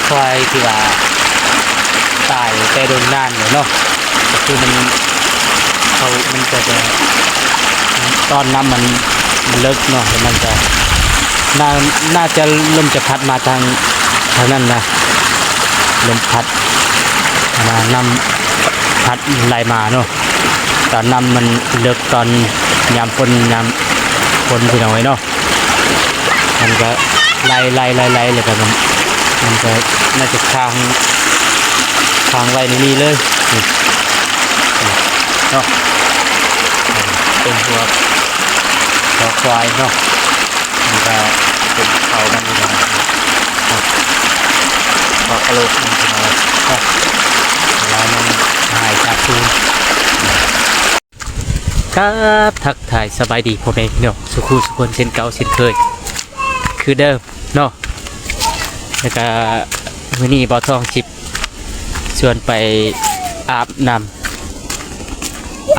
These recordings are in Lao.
ຄວາຍທີ່ວ່າຕາຍແຕ່ດົນນານແລ້ວເນາະ ກໍຄືມັນ ເຂົາ ມັນຈະ ຈະ ຕອນນ້ຳມັນ ມັນເລິກເນາະ ແລ້ວມັນຈະ ໜ້າ ໜ້າຈະລົມຈະພັດມາທາງ ທາງນັ້ນນະ ລົມພັດ ອັນນ່າ ນ້ຳພັດໄຫຼມາເນາະ ຕອນນ້ຳມັນເລິກ ຕອນຍາມຝົນ ຍາມຝົນ ພີ່ນ້ອງເອີຍເນາະ. ມັນກໍໄຫຼໆໆໆ ແລ້ວກໍມັນ ມັນກໍໜ້າຈະຄ້າງ ຄ້າງໄວ້ໃນນີ້ເລີຍ ນີ້ ນີ້ເນາະ ເປັນຫົວ ຫົວຄວາຍເນາະ ມັນກໍເປັນເຂົາມັນຢູ່ເນາະ ເນາະ ຫົວກະໂຫຼກມັນເນາະ ເວລາມັນຫາຍສາບສູນ. ຄັບ ທັກທາຍສະບາຍດີພໍ່ແມ່ພີ່ນ້ອງສູ່ຄູ່ສູ່ຄົນເຊັ່ນເກົ່າເຊັ່ນເຄີຍຄືເດີມເນາະ ແລ້ວກະມື້ນີ້ບ່າວທອງຊິຊວນໄປອາບນ້ຳ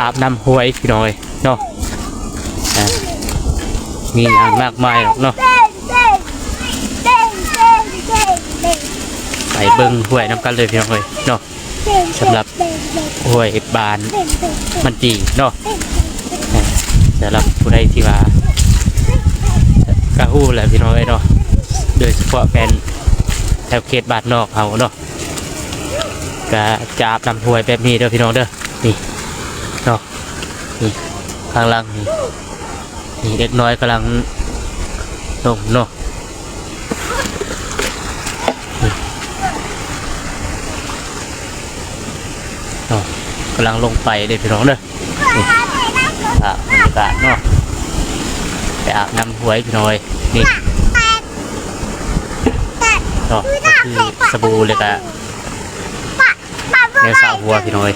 ອາບນ້ຳຫ້ວຍພີ່ນ້ອງເອີຍເນາະ ອ່າ ມີຫຍັງມາກມາຍດອກເນາະ ໄປເບິ່ງຫ້ວຍນຳກັນເລີຍພີ່ນ້ອງເອີຍເນາະ. ສຳລັບຫ້ວຍບ້ານມັນດີເນາະ ສຳລັບຜູ້ໃດທີ່ວ່າ ກະຮູ້ແຫຼະພີ່ນ້ອງເອີຍເນາະ ໂດຍສະເພາະແມ່ນແຖວເຂດບ້ານນອກເຮົາເນາະ ກະຈະອາບນ້ຳຫ້ວຍແບບນີ້ເດີພີ່ນ້ອງເດີ ນີ້ເນາະ ນີ້ ຂ້າງຫຼັງນີ້ ນີ້ເດັກນ້ອຍກຳລັງລົງເນາະ ນີ້ເນາະ ກຳລັງລົງໄປເດີພີ່ນ້ອງເດີ ນີ້ ພາບບັນຍາກາດເນາະ ໄປອາບນ້ຳຫ້ວຍພີ່ນ້ອງເອີຍ ນີ້ເນາະ ກໍຄືສະບູ ແລ້ວກະ ແນວສະຫົວພີ່ນ້ອງເອີຍ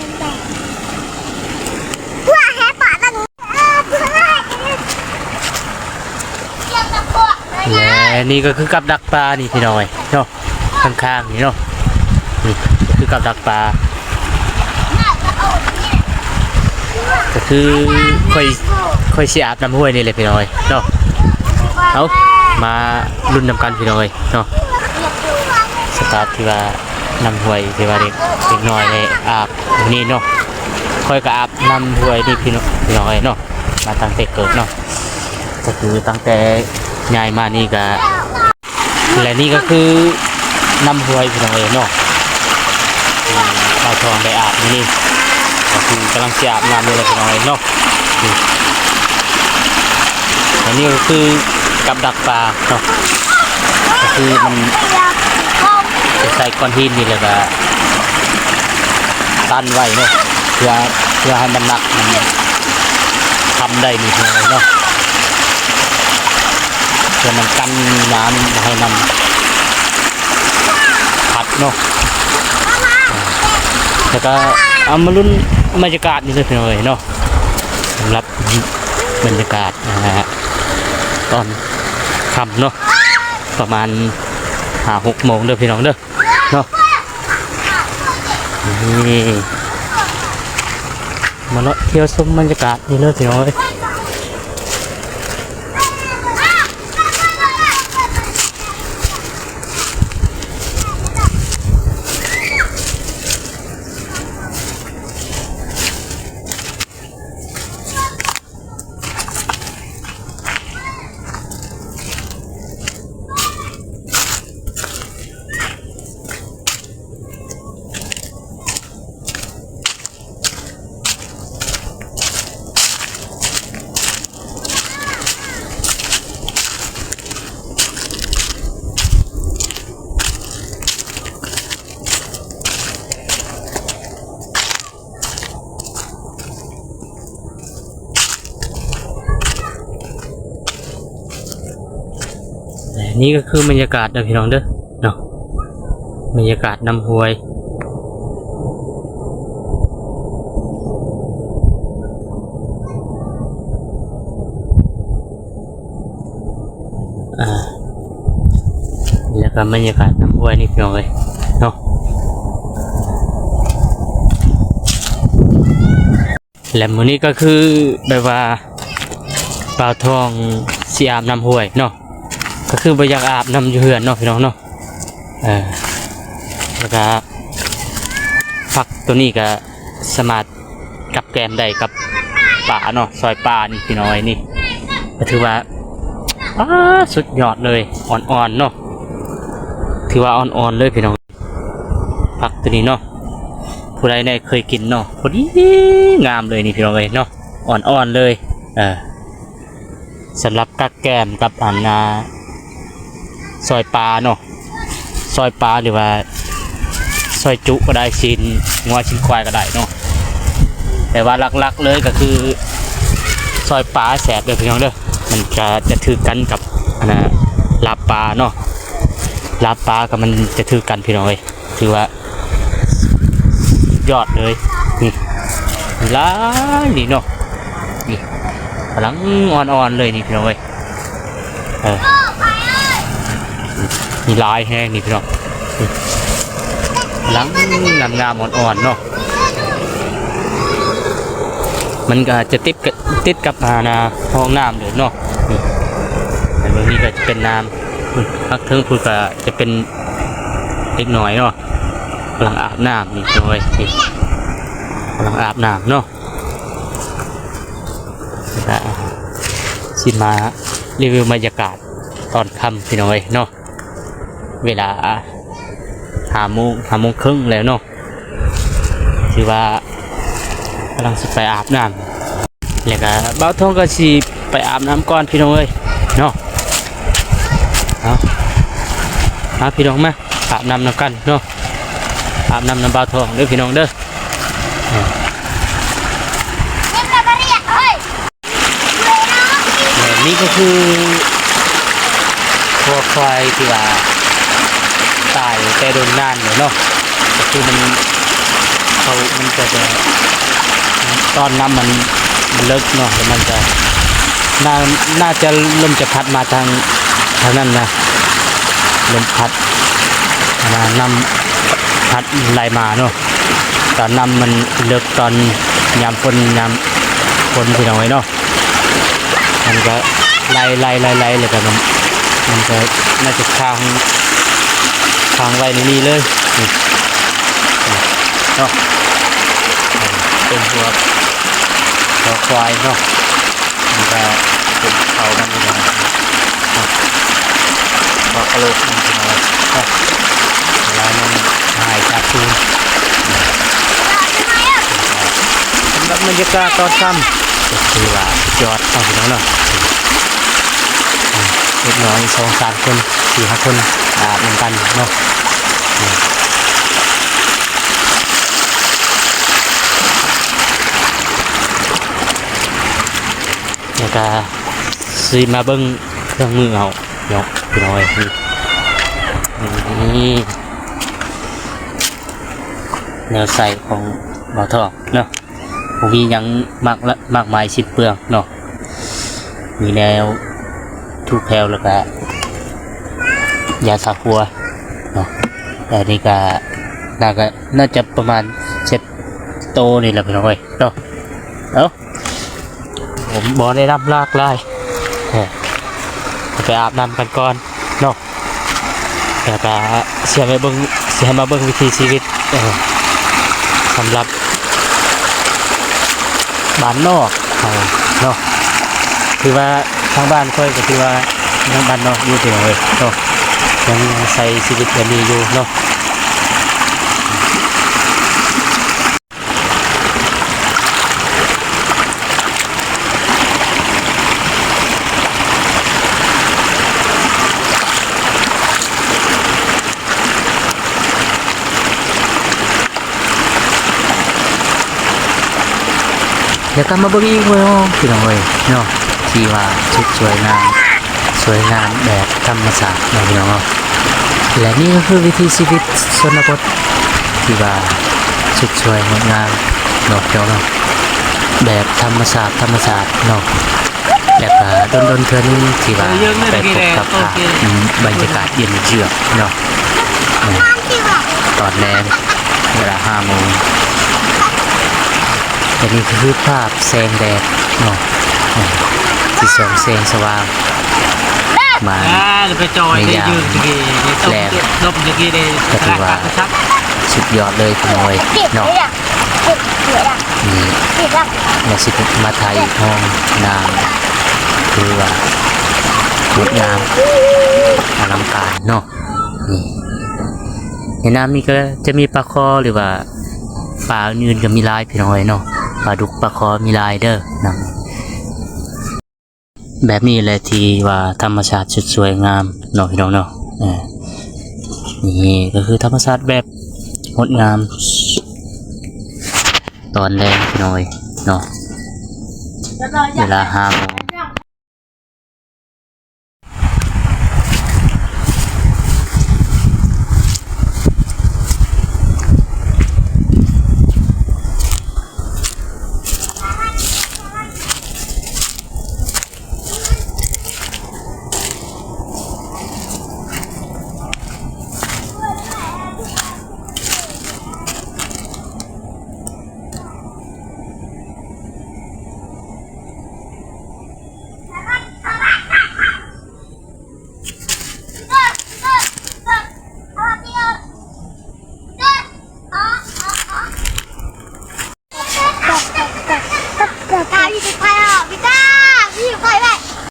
ແລະນີ້ກໍຄືກັບດັກປານີ້ພີ່ນ້ອງເອີຍເນາະ ຂ້າງໆນີ້ເນາະ ນີ້ກໍຄືກັບດັກປາ ກໍຄືຂ້ອຍ ຂ້ອຍຊິອາບນ້ຳຫ້ວຍນີ້ແຫຼະພີ່ນ້ອງເອີຍເນາະ ເອົາ ມາລຸ້ນນຳກັນພີ່ນ້ອງເອີຍເນາະ ສະພາບທີ່ວ່າ ນ້ຳຫ້ວຍທີ່ວ່າເດັກ ເດັກນ້ອຍໄດ້ອາບນີ້ເນາະ ຂ້ອຍກໍອາບນ້ຳຫ້ວຍນີ້ພີ່ນ້ອງ ພີ່ນ້ອງເອີຍເນາະ ມາຕັ້ງແຕ່ເກີດເນາະ ກໍຄືຕັ້ງແຕ່ຍ້າຍມານີ້ກໍ ແລະນີ້ກໍຄືນ້ຳຫ້ວຍພີ່ນ້ອງເອີຍເນາະ ທີ່ບ່າວທອງໄດ້ອາບມື້ນີ້ ກໍຄືກຳລັງຊິອາບນ້ຳນີ້ແຫຼະພີ່ນ້ອງເອີຍເນາະ ນີ້ ອັນນີ້ກໍຄືກັບດັກປາເນາະ ກໍຄືມັນຈະໃສ່ກ້ອນຫີນນີ້ ແລ້ວກໍຕັນໄວ້ເນາະ ເພື່ອ ເພື່ອໃຫ້ມັນໜັກ ມັນຄ້ຳໄດ້ນີ້ເນາະ ເພື່ອມັນກັນນ້ຳບໍ່ໃຫ້ນ້ຳ ພັດເນາະ ແລ້ວກໍເອົາມາລຸ້ນບັນຍາກາດນີ້ເດີພີ່ນ້ອງເອີຍເນາະ ສຳລັບບັນຍາກາດ ອ່າ ຕອນຄ່ຳເນາະ ປະມານຫ້າຫົກໂມງເດີພີ່ນ້ອງເດີເນາະ ນີ້ ມາເລາະທ່ຽວຊົມບັນຍາກາດນີ້ເລີຍພີ່ນ້ອງເອີຍ. ແລະນີ້ກໍຄືບັນຍາກາດເດີພີ່ນ້ອງເດີເນາະ ບັນຍາກາດນ້ຳຫ້ວຍ ອ່າ ແລ້ວກໍບັນຍາກາດນ້ຳຫ້ວຍນີ້ພີ່ນ້ອງເອີຍເນາະ ແລະມື້ນີ້ກໍຄືແບບວ່າບ່າວທອງຊິອາບນ້ຳຫ້ວຍເນາະ ກໍຄືບໍ່ຢາກອາບນ້ຳຢູ່ເຮືອນເນາະພີ່ນ້ອງເນາະ ເອີ ແລ້ວກະຜັກໂຕນີ້ກະສາມາດກັບແກ້ມໄດ້ກັບປາເນາະ ຊອຍປານີ້ພີ່ນ້ອງເອີຍ. ນີ້ກະຖືວ່າ ອ້າ ສຸດຍອດເລີຍ ອ່ອນໆເນາະ ຖືວ່າອ່ອນໆເລີຍພີ່ນ້ອງ. ຜັກໂຕນີ້ເນາະ ຜູ້ໃດແນ່ເຄີຍກິນເນາະ ພໍດີງາມເລີຍນີ້ພີ່ນ້ອງເອີຍເນາະ ອ່ອນໆເລີຍ. ເອີ ສຳລັບກັບແກ້ມກັບອັນ ອ່າ ຊອຍປາເນາະ ຊອຍປາ ຫຼືວ່າຊອຍຈຸກໍໄດ້ ຊີ້ນງົວຊີ້ນຄວາຍກໍໄດ້ເນາະ. ແຕ່ວ່າຫຼັກໆເລີຍກໍຄືຊອຍປາແຊບເດີພີ່ນ້ອງເດີ. ມັນກະຈະຖືກກັນກັບອັນນ່າ ລາບປາເນາະ ລາບປາກໍມັນຈະຖືກກັນພີ່ນ້ອງເອີຍ. ຖືວ່າຍອດເລີຍ ນີ້ຫຼາຍນີ້ເນາະ ນີ້ກຳລັງອ່ອນໆເລີຍນີ້ພີ່ນ້ອງເອີຍ. ເອີ ນີ້ຫຼາຍແຮງນີ້ພີ່ນ້ອງ ນີ້ກຳລັງງາມໆ ອ່ອນໆເນາະ. ມັນກະຈະຕິດກັບ ຕິດກັບອັນນ່າ ຮ່ອງນ້ຳເລີຍເນາະ. ນີ້ ອັນເບື້ອງນີ້ກະຈະເປັນນ້ຳ ທາງເທິງພຸ້ນກະຈະເປັນເດັກນ້ອຍເນາະ ກຳລັງອາບນ້ຳນີ້ພີ່ນ້ອງເອີຍ ນີ້ກຳລັງອາບນ້ຳເນາະ. ແລ້ວກະຊິມາຣີວິວບັນຍາກາດຕອນຄ່ຳພີ່ນ້ອງເອີຍເນາະ. ເວລາຫ້າໂມງ ຫ້າໂມງເຄິ່ງແລ້ວເນາະ ຖືວ່າກຳລັງຊິໄປອາບນ້ຳ ແລ້ວກະບ່າວທອງກະຊິໄປອາບນ້ຳກ່ອນພີ່ນ້ອງເອີຍເນາະ. ເອົາ ມາພີ່ນ້ອງ ມາອາບນ້ຳນຳກັນເນາະ ອາບນ້ຳນຳບ່າວທອງເດີພີ່ນ້ອງເດີ. ແມ່ນ ນີ້ກໍຄືຄອຄວາຍທີ່ວ່າຕາຍແຕ່ດົນນານແລ້ວເນາະ ກໍຄືມັນ ເຂົາ ມັນຈະ ຈະ ຕອນນ້ຳມັນ ມັນເລິກເນາະ ແລ້ວມັນຈະ ໜ້າ ໜ້າຈະ ລົມຈະພັດມາທາງ ທາງນັ້ນນະ ລົມພັດ ອັນນ່າ ນ້ຳພັດໄຫຼມາເນາະ ຕອນນ້ຳມັນເລິກ ຕອນຍາມຝົນ ຍາມຝົນ ພີ່ນ້ອງເອີຍເນາະ. ມັນກະໄຫຼໆໆໆ ແລ້ວກະມັນ ມັນກະໜ້າຈະຄ້າງ ຄ້າງໄວ້ໃນນີ້ເລີຍ ນີ້ເນາະ ເປັນຫົວ ຫົວຄວາຍເນາະ. ມັນກະເປັນເຂົາມັນນີ້ແຫຼະເນາະ ຫົວກະໂຫຼກມັນພີ່ນ້ອງເນາະ ເວລາມັນຫາຍຈາກສູນ. ສຳລັບບັນຍາກາດຕອນຄ່ຳ ກໍຖືວ່າສຸດຍອດເນາະພີ່ນ້ອງເນາະ. ເດັກນ້ອຍສອງສາມຄົນ ສີ່ຫ້າຄົນ ອາບນຳກັນເນາະ. ແລ້ວກະຊິມາເບິ່ງເຄື່ອງມືເຮົາເນາະ ພີ່ນ້ອງເອີຍ. ນີ້ ນີ້ແນວໃຊ້ຂອງບ່າວທອງເນາະ ບໍ່ມີຫຍັງມາກ ມາກມາຍສິ້ນເປືອງເນາະ. ມີແນວຖູແຂ້ວ ແລ້ວກະຢາສາຫົວເນາະ. ແລ້ວນີ້ກະ ໜ້າກະ ໜ້າຈະປະມານເຈັດໂຕນີ້ແຫຼະ ພີ່ນ້ອງເອີຍເນາະ. ເອົ້າ ບໍ່ແນະນຳຫຼາກຫຼາຍ ເອີ ໄປອາບນ້ຳກັນກ່ອນເນາະ. ແລ້ວກະຊິໃຫ້ເບິ່ງ ຊິໃຫ້ມາເບິ່ງວິຖີຊີວິດ ເອີ ສຳລັບບ້ານນອກເຮົາເນາະ. ຖືວ່າທາງບ້ານຂ້ອຍກໍຖືວ່າຍັງບ້ານນອກຢູ່ ພີ່ນ້ອງເອີຍເນາະ ຍັງໃຊ້ຊີວິດແບບນີ້ຢູ່ເນາະ. ແລ້ວກໍມາເບິ່ງອີກ ໂອ້ຍ ພີ່ນ້ອງເອີຍເນາະ ທີ່ວ່າສຸດສວຍງາມ ສວຍງາມແບບທຳມະຊາດເນາະ ພີ່ນ້ອງເນາະ. ແລະນີ້ກໍຄືວິຖີຊີວິດຊົນນະບົດທີ່ວ່າສຸດສວຍງົດງາມເນາະ ພີ່ນ້ອງເນາະ ແບບທຳມະຊາດ ທຳມະຊາດເນາະ. ແລ້ວກໍດົນໆເທື່ອໜຶ່ງທີ່ວ່າໄດ້ພົບກັບພາບ ອືມ ບັນຍາກາດເຢັນເຢືອກເນາະ ອືມ ຕອນແລງເວລາຫ້າໂມງ. ແຕ່ນີ້ກໍຄືພາບແສງແດດເນາະ ອືມ ທີ່ສ່ອງແສງສະຫວ່າງ ມາ ອ່າ ໄປຈອຍໄດ້ຍືນຕະກີ້ ໄດ້ຕົບ ແຫຼມ ຕົບຕະກີ້ໄດ້ ກໍຖືວ່າສຸດຍອດເລີຍພີ່ນ້ອງເອີຍເນາະ. ນີ້ ແລະຊິມາຖ່າຍອີກຫ້ອງນ້ຳ ຖືວ່າງົດງາມອະລັງການເນາະ. ນີ້ ໃນນ້ຳນີ້ກໍຈະມີປາຄໍ ຫຼືວ່າປາອື່ນໆກໍມີຫຼາຍພີ່ນ້ອງເອີຍເນາະ. ປາດຸກ ປາຄໍມີຫຼາຍເດີ ນ້ຳ ແບບນີ້ແຫຼະທີ່ວ່າທຳມະຊາດສຸດສວຍງາມເນາະພີ່ນ້ອງເນາະ. ເອີ ນີ້ກໍຄືທຳມະຊາດແບບງົດງາມຕອນແລງພີ່ນ້ອງເອີຍເນາະ. ເວລາຫ້າໂມງ